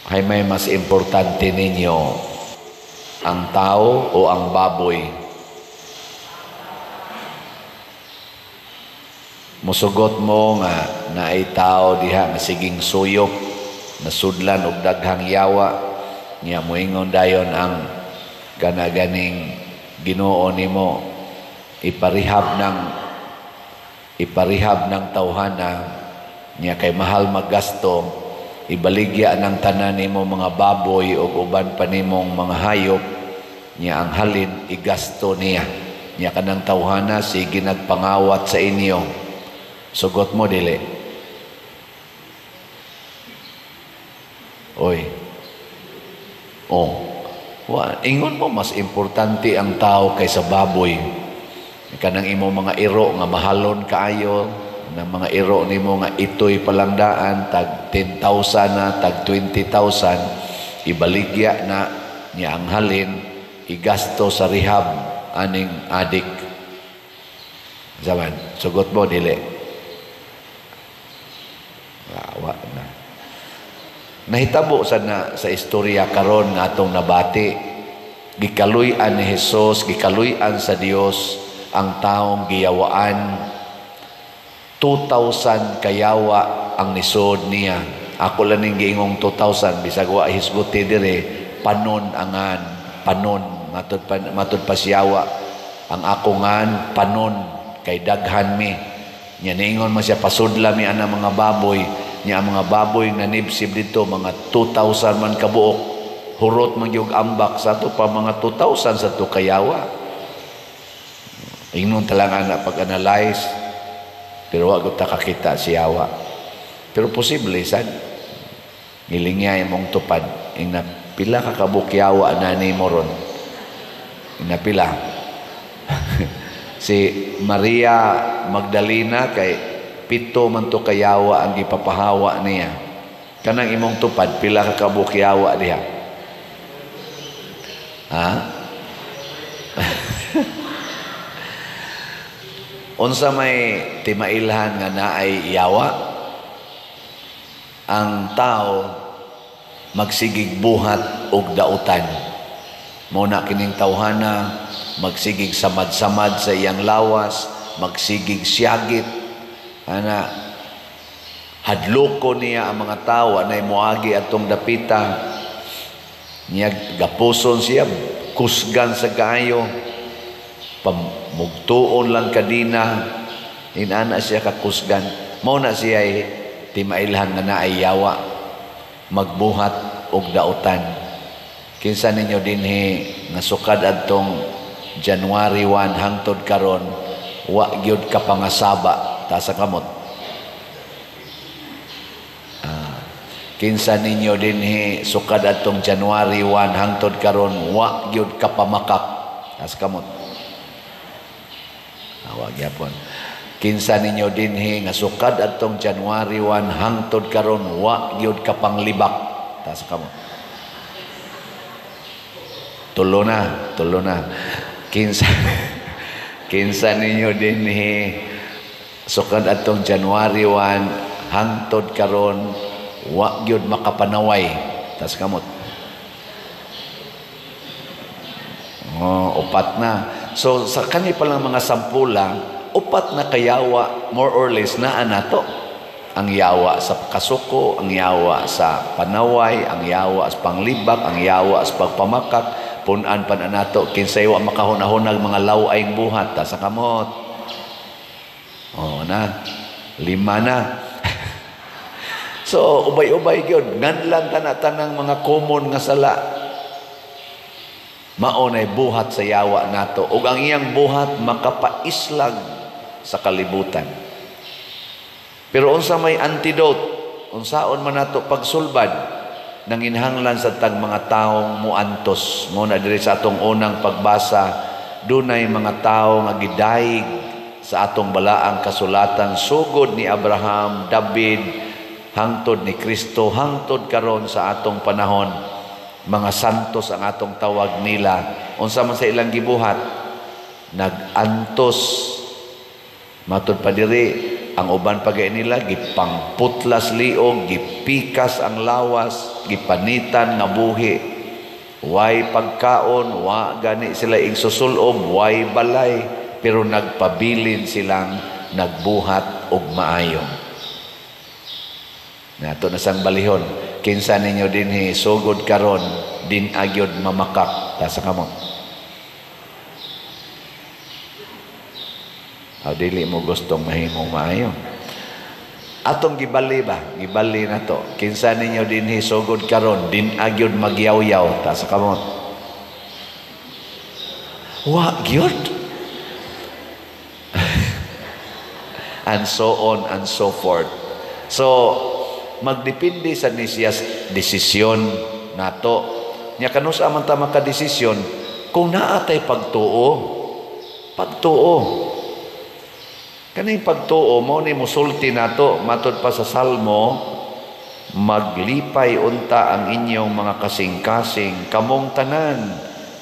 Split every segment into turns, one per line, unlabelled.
Hay may mas importante ninyo, ang tao o ang baboy? Musugot mo nga naay tao diha nga siging suyop, nasudlan og daghang yawa, niya moingon dayon ang kanaganing Ginoo nimo, iparehab ng tawhana niya kay mahal maggasto, ibaligya ng tanan nimo mga baboy o uban pa nimong mga hayop, niya ang halin igasto niya. Niya kanang tawhana sige nagpangawat sa inyo. Sugot mo dili? Oy. Oh. Wa, ingon mo mas importante ang tao kaysa baboy. Kanang imo mga iro nga mahalon kaayo, ng mga iro nimo nga itoy palangdaan tag 10,000 na tag 20,000, ibaligya na niya ang halin igasto sa rehab aning adik. Zaman, sugot mo dili? Wa na. Nahitabo sa na sa istorya karon nga atong nabati, gikaluy-an ni Hesus, gikaluy-an sa Dios ang taong giyawaan. 2,000 kayawa ang nisod niya. Ako lang ning giingong 2,000 bisag wa hisguti dire, panon angan, panon matud pa siyawa. Ang ako ngan panon kay daghan mi. Nya niingon man siya pasudla mi ana mga baboy. Nya ang mga baboy nga nibsib dito mga 2,000 man kabuok. Hurot man gyud ambak sa ato pa mga 2,000 sa to kayawa. Ingnon talang ana pag-analyze, pero wa gyud ta kakita siyawa. Pero posible sad ngilingya imong tupad ingna pila ka kabuok yawa na nimo ron. Ingna pila. Si Maria Magdalena kay 7 man to kayawa ang gipapahawa niya. Kanang imong tupad pila ka kabuok yawa diha? Ha? Unsa may timailhan nga naay yawa? Ang tao magsigig buhat og dautan. Mao na kining tawhana magsigig samad-samad sa iyang lawas, magsigig siyagit. Ana hadloko niya ang mga tawo anay moagi atong dapita. Niya gapuson siya, kusgan sa kaayo, pamugtuon lang kadina, inana siya kakusgan. Mao na siya timailhan nga naay yawa, magbuhat og dautan. Kinsa ninyo dinhi nga sukad adtong January 1 hangtod karon wa gyud ka pangasaba, ta sa kamot? Kinsa ninyo dinhi sukad adtong January 1 hangtod karon wa gyud ka pamakak, ta sa kamot? Wa gyapon. Kinsa ninyo dinhi nga sukad adtong January 1 hangtod karon wa gyud ka panglibak, ta sa kamot? Tulo na, tulo na. Kinsa ninyo dinhi sukad atong January 1 hangtod karon wa gyud makapanaway, tas kamot? Oh, upat na. So sa kani pa lang mga sampula, upat na kayawa more or less naa nato. Ang yawa sa kasuko, ang yawa sa panaway, ang yawa sa panglibak, ang yawa sa pagpamakak. Punan pa na nato kinsay wa makahunahunag mga law-ay buhat, ta sa kamot. Oh na, 5 na. So ubay-ubay gyud nganlan tana-tanang mga common nga sala. Mao nay buhat sa yawa nato ug ang iyang buhat makapaislag sa kalibutan. Pero unsa may antidote? Unsaon man nato pagsulbad? Nanginhanglan sa tag mga taong muantos. Mo na diri sa atong unang pagbasa, dunay mga tao nga gidayeg sa atong balaang kasulatan sugod ni Abraham, David, hangtod ni Kristo, hangtod karon sa atong panahon. Mga santos ang atong tawag nila. Unsa man sa ilang gibuhat? Nag-antos. Matud pa diri Ang uban pa nila gipangputlas liog, gipikas ang lawas, gipanitan nga buhi. Way pagkaon, wa gani sila igsusulob, way balay, pero nagpabilin silang nagbuhat og maayo. Nato na sang balihon, kinsa ninyo dinhi sugod karon din agyod mamakak, tasa kamo. Aw dili mo gustong mahimong maayo. Atong gibali ba? Gibali na to. Kinsa ninyo dinhi sugod karon din agyod magyaw-yaw, tasa kamot. Wa gyud. And so on and so forth. So magdepende sa ni siya desisyon nato. Nya kanus man ta makadesisyon kung naa tay pagtuo. Pagtuo. Kaning pagtuo mao ni musulti nato matud pa sa Salmo, maglipay unta ang inyong mga kasing-kasing kamong tanan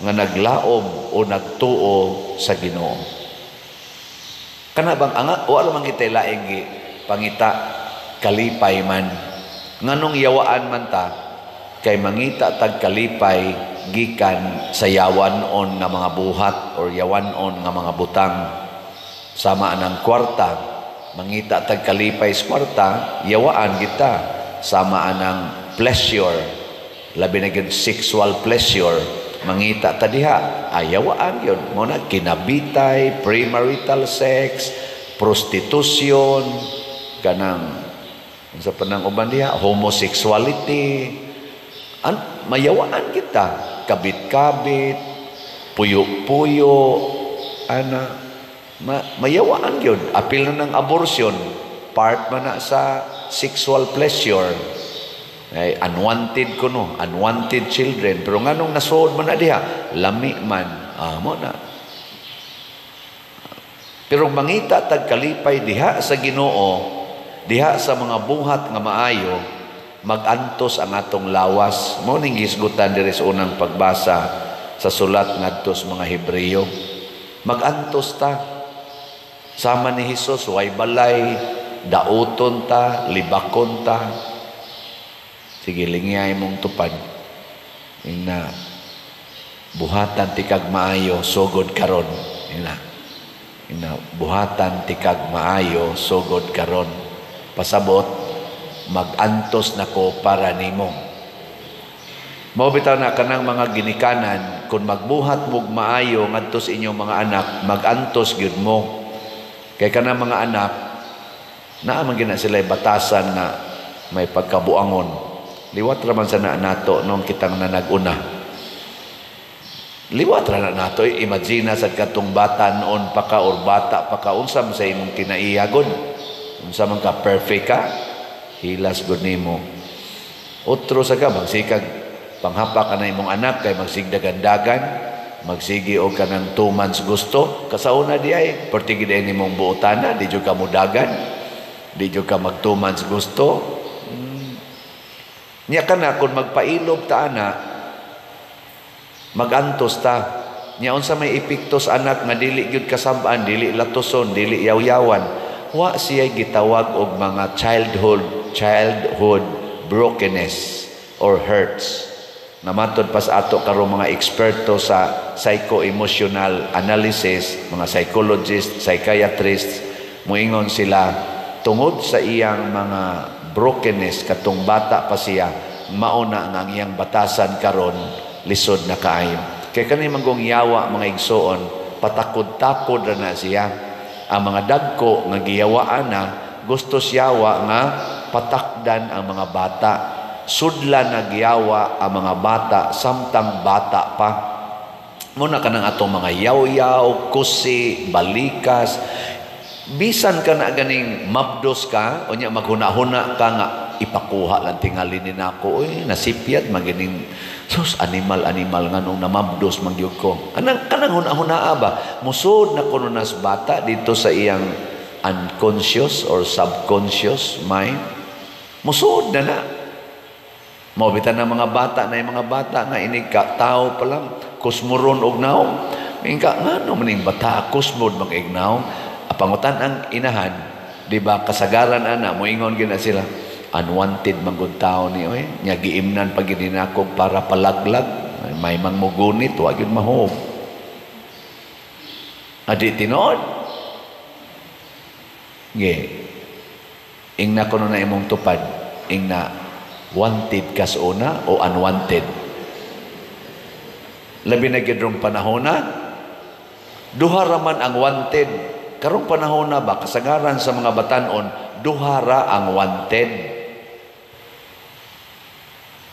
nga naglaom o nagtuo sa Ginoo. Kana bang anga wala man kitay laing pangita kalipay man, nganong yawaan man ta kay mangita tag kalipay gikan sa yawanon nga mga buhat or yawanon nga mga butang. Sama ang kwarta, mangita tag kalipay sa kwarta, yawaan kita. Sama ang pleasure, labi na gyud sexual pleasure, mangita ta diha, ayawaan yun. Mo na kinabitay, premarital sex, prostitution, kanang unsa pa nang uban diha, homosexuality. An mayawaan kita, kabit-kabit, puyo-puyo, ana mayawaan yun. Apil na ng abortion, part man na sa sexual pleasure. Ay, unwanted ko no, unwanted children. Pero nganong nasuod man na diha, lami man, mo na. Pero mangita tag kalipay diha sa Ginoo, diha sa mga buhat nga maayo, magantos ang atong lawas. Mao ning gisgutan diri sa unang pagbasa sa sulat ngadto sa mga Hebreo. Magantos ta. Sama ni Hesus, way balay, dauton ta, libakon ta. Sige, lingyay mong tupad. Ina, buhatan tikag maayo, sugod karon. Ina, ina, buhatan tikag maayo, sugod karon. Pasabot, magantos nako para nimo. Mao bitaw na kanang mga ginikanan, kung magbuhat mog maayo ngadto sa inyong mga anak, magantos gyud mo. Kay kanang mga anak, naa man gyud na sila batasan na may pagkabuangon. Liwat ra man sa na nato nung kitang nanag-una. Liwat ra na nato, imagine sa katong bata noon pa ka or bata pa ka, unsa man sa imong kinaiyagon? Unsa man ka perfect ka? Hilas gud nimo. Otro sa ka magsikag panghapa ka na imong anak kay magsigdagandagan, magsigi og kanang 2 months gusto, kasauna di ay perti gid nimong buotana, di jud ka mudagan, di jud ka mag 2 months gusto. Nya kana kun magpailob ta ana, magantos ta. Nya unsa may epekto sa anak nga dili gyud kasab-an, dili latuson, dili yaw-yawan, wa siya gitawag og mga childhood brokenness or hurts. Namatod pa sa ato karon mga eksperto sa psycho-emotional analysis, mga psychologists, psychiatrists, moingon sila tungod sa iyang mga brokenness katong bata pa siya, mauna nga ang iyang batasan karon lisod na kaayo. Kay kani manggong yawa mga igsoon, patakod-takod ra na siya. Ang mga dagko nga giyawaan na, gusto siyawa nga patakdan ang mga bata. Sudlan nagyawa ang mga bata samtang bata pa. Muna ka ng atong mga yaw-yaw, kusi, balikas. Bisan ka na ganing mabdos ka, o niya maghuna-huna ka nga ipakuha lang tingali ni nako. Uy, nasipyat magining sus animal-animal nga nung namabdos magyud ko. Anang kanang huna-huna ba? Musod na kuno nas bata dito sa iyang unconscious or subconscious mind. Musod na na. Mabitan ng mga bata na yung mga bata nga inig ka, tao pa lang, kusmuron og naong. Ingka, nga no maning bata, kusmod mag-ignaw. Pangutan ang inahan, Di ba kasagaran ana moingon gyud na sila, "Unwanted man gud tao ni oy, nya giimnan pag ginakog para palaglag, may mang mugunit, wa gyud mahog." Adi tinuod. Ge. Ingna kuno na imong tupad, ingna wanted ka sa una o unwanted? Labi na gyud rong panahon na, duha ra man ang wanted. Karong panahon na ba, kasagaran sa mga batanon, duha ra ang wanted.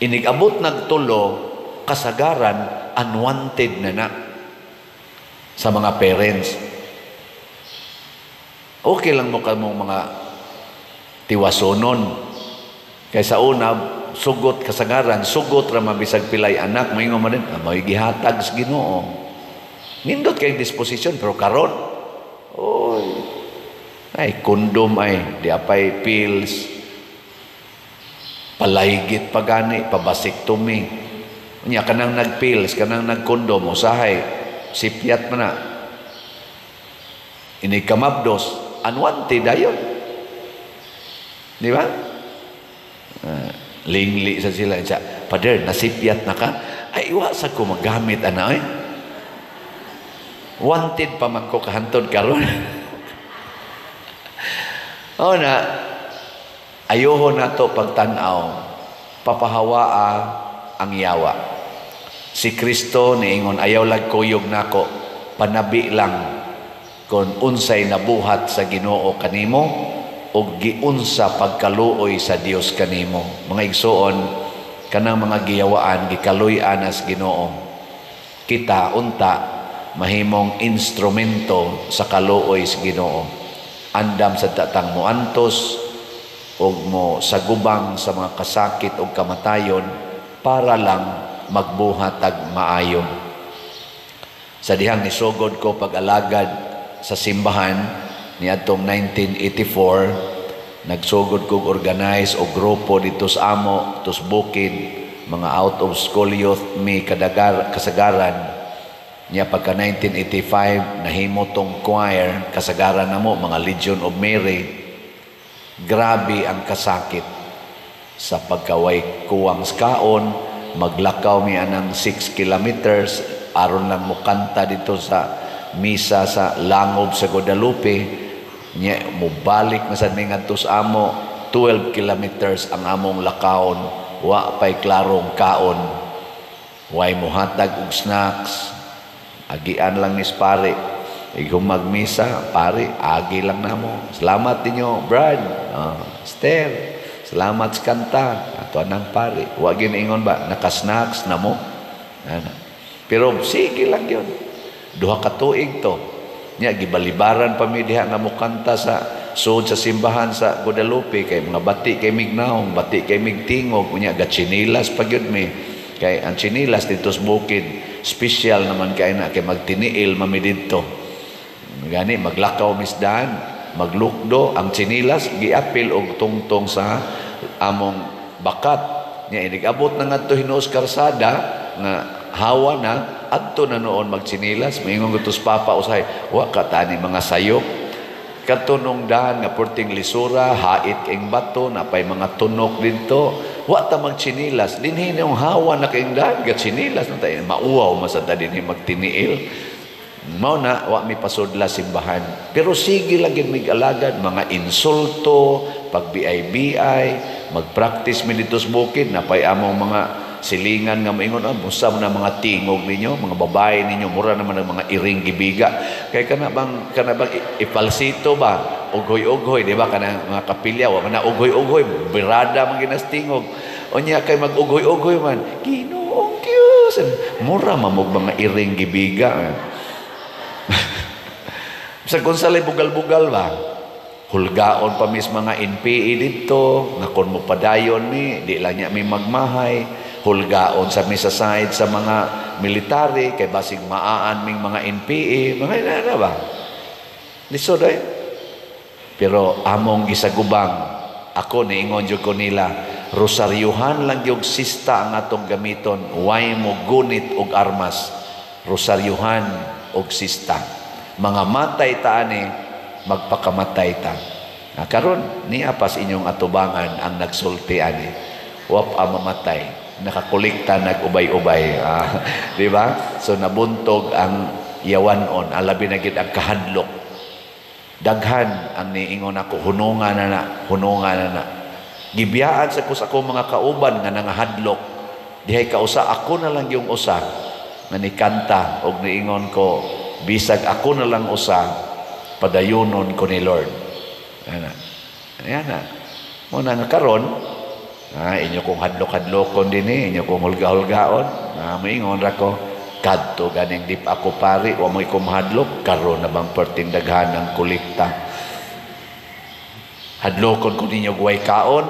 Inig-abot nagtulo, kasagaran, unwanted na na sa mga parents. Okay lang mo kamong mga tiwasonon. Kay sa una, sugot kasagaran, sugot ra mabisag pilay anak, moingon man din, ah, mo'y gihatag sa Ginoo. Nindot kay disposisyon, pero karon, oy, ay, kondom ay, di apay pills, palaygit pa gani, pa-vasectomy. Nya kanang nagpills, kanang nagkondom, usahay, sipyat man na. Ini kamabdos, unwanted dayon. Di ba? Lingli sa sila. Siya, "Father, nasipyat na ka?" "Ay, wa sa ko magamit, ana, eh. Wanted pa man ko kahantod karon." O na, ayuho na to pagtanaw, papahawaa ang yawa. Si Kristo niingon, "Ayaw lag kuyog nako, panabi lang kon unsay nabuhat sa Ginoo kanimo ug giunsa pagkaluoy sa Dios kanimo." Mga igsuon, kanang mga giyawaan gikaluy-an as Ginoo. Kita unta mahimong instrumento sa kaluoy sa Ginoo. Andam sa tatang moantos ug mo sagubang sa mga kasakit ug kamatayon para lang magbuhat ag maayo. Sa dihang nisugod ko pag-alagad sa simbahan niadtong 1984, nagsugod kog organize og grupo dito sa amo, tos bukid, mga out of school youth mi kadagar kasagaran. Nya pagka 1985 nahimo tong choir, kasagaran namo mga Legion of Mary. Grabe ang kasakit sa pagkaway kuwang kaon, maglakaw mi anang 6 kilometers aron lang mokanta dito sa misa sa Langob sa Guadalupe. Nya mobalik na sad mi ngadto sa amo, 12 kilometers ang among lakawon, wa pay klarong kaon, way mohatag og snacks, agian lang ni pare. Igong magmisa, pare, agi lang namo. "Salamat ninyo, Brad, Esther. Salamat sa kanta." Ato anang pare. Wa ingon ba, naka-snacks na mo. Ana. Pero sige lang yun. 2 ka tuig to. Nya, gibalibaran pa mi diha nga mokanta sa sud sa simbahan sa Guadalupe kay mga bati kay mignaong, bati kay migtingog, unya gatsinilas pa gyud mi. Kay ang tsinilas dito sa bukid, special naman kay na kay magtiniil mami didto. Gani maglakaw misdan, maglukdo ang tsinilas giapil og tungtong sa among bakat. Nya inig abot na ngadto hinuos karsada nga hawa na adto na noon magtsinilas, moingon gutos papa usahay, "Wa ka tani mga sayop." Kadto nung daan nga perting lisura, hait king bato, napay mga tunok didto. Wa ta magtsinilas. Dinhi yung hawa na kayong daan, gatsinilas na tayo. Mauwaw masada dinhi magtiniil. Mao na, wa mi pasudla simbahan. Pero sige lang gyud mig alagad, mga insulto, pag BI-BI, magpractice mi dito sa bukid, napay among mga silingan nga maingon, "Ah, busa mo na mga tingog ninyo, mga babae ninyo, mura naman ang mga iring gibiga." Kay kana bang ipalsito ba? Ughoy-ughoy, di ba? Kana mga kapilya, wa man na ughoy-ughoy, birada man ginas tingog. Unya kay mag-ughoy-ughoy man, "Ginoong Diyos." Mura mamog mga iring gibiga. Sa kung sa bugal-bugal ba, hulgaon pa mis mga NPA dito, nga kung mo padayon mi, di lang niya mi magmahay, hulgaon sa mi sa side sa mga military, kay basig maaan ming mga NPA, mga ina ba? Lisod ay. Pero among gisagubang, ako niingon jud ko nila, rosaryuhan lang yung sista ang atong gamiton, way mo gunit og armas, rosaryuhan og sista. Mga matay ta ani, magpakamatay ta. Ah, karon niya pas inyong atubangan ang nagsulti ani. Wa pa mamatay, nakakolekta nag-ubay-ubay. Ah, di ba? So nabuntog ang yawanon, alabi na gid ang kahadlok. Daghan ang niingon ako, hununga na na, hununga na na. Gibiyaan sa ko sa akong mga kauban nga nangahadlok. Dihay kausa ako na lang yung usa nga nikanta og niingon ko, bisag ako na lang usa, padayunon ko ni Lord. Ana. Ayan na. Muna nga karon, inyo kong hadlok-hadlokon din eh, inyo kong hulga-hulgaon. Moingon ra ko, kadto ganing di pa ako pari, wa mo'y kumahadlok, karon na bang perting daghan ang kolekta. Hadlokon ko ninyo guway kaon,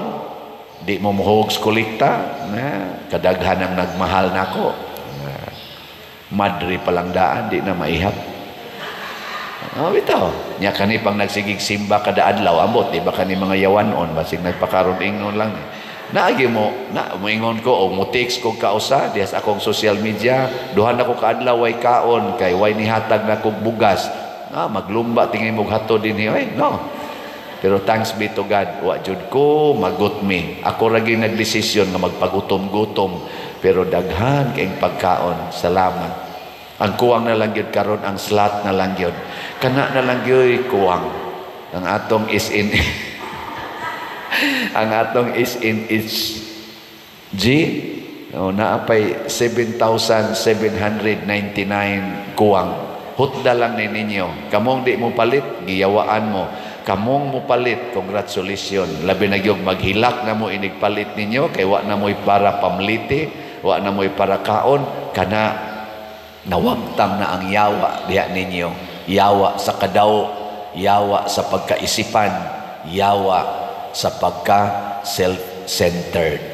di mo muhog sa kolekta, na, kadaghan ang nagmahal nako. Na, madre palang daan, di na maihap. Oh, bitaw. Nya kani pang nagsigig simba kada adlaw, ambot di ba kani mga yawanon basig nagpakaron ingnon lang. Naagi mo, na moingon ko og mo text ko kausa diha sa akong social media, duha na ko kaadlaw way kaon kay way nihatag na kog bugas. Ah, maglumba tingin mo hatod dinhi oy, no. Pero thanks be to God, wa jud ko magutmi. Ako ra gyud nagdesisyon nga magpagutom-gutom, pero daghan kayong pagkaon. Salamat. Ang kuwang na lang gyud karon ang slot na lang gyud. Kana na lang gyud kuwang. Ang atong is in each G, oh, naapay 7,799 kuwang. Hutda lang ni ninyo. Kamong di mo palit, giyawaan mo. Kamong mo palit, congratulations. Labi na gyud maghilak na mo inig palit ninyo kay wa na mo'y para pamliti, wa na mo'y para kaon, kana nawagtang na ang yawa diha ninyo. Yawa sa kadaw, yawa sa pagkaisipan, yawa sa pagka self-centered.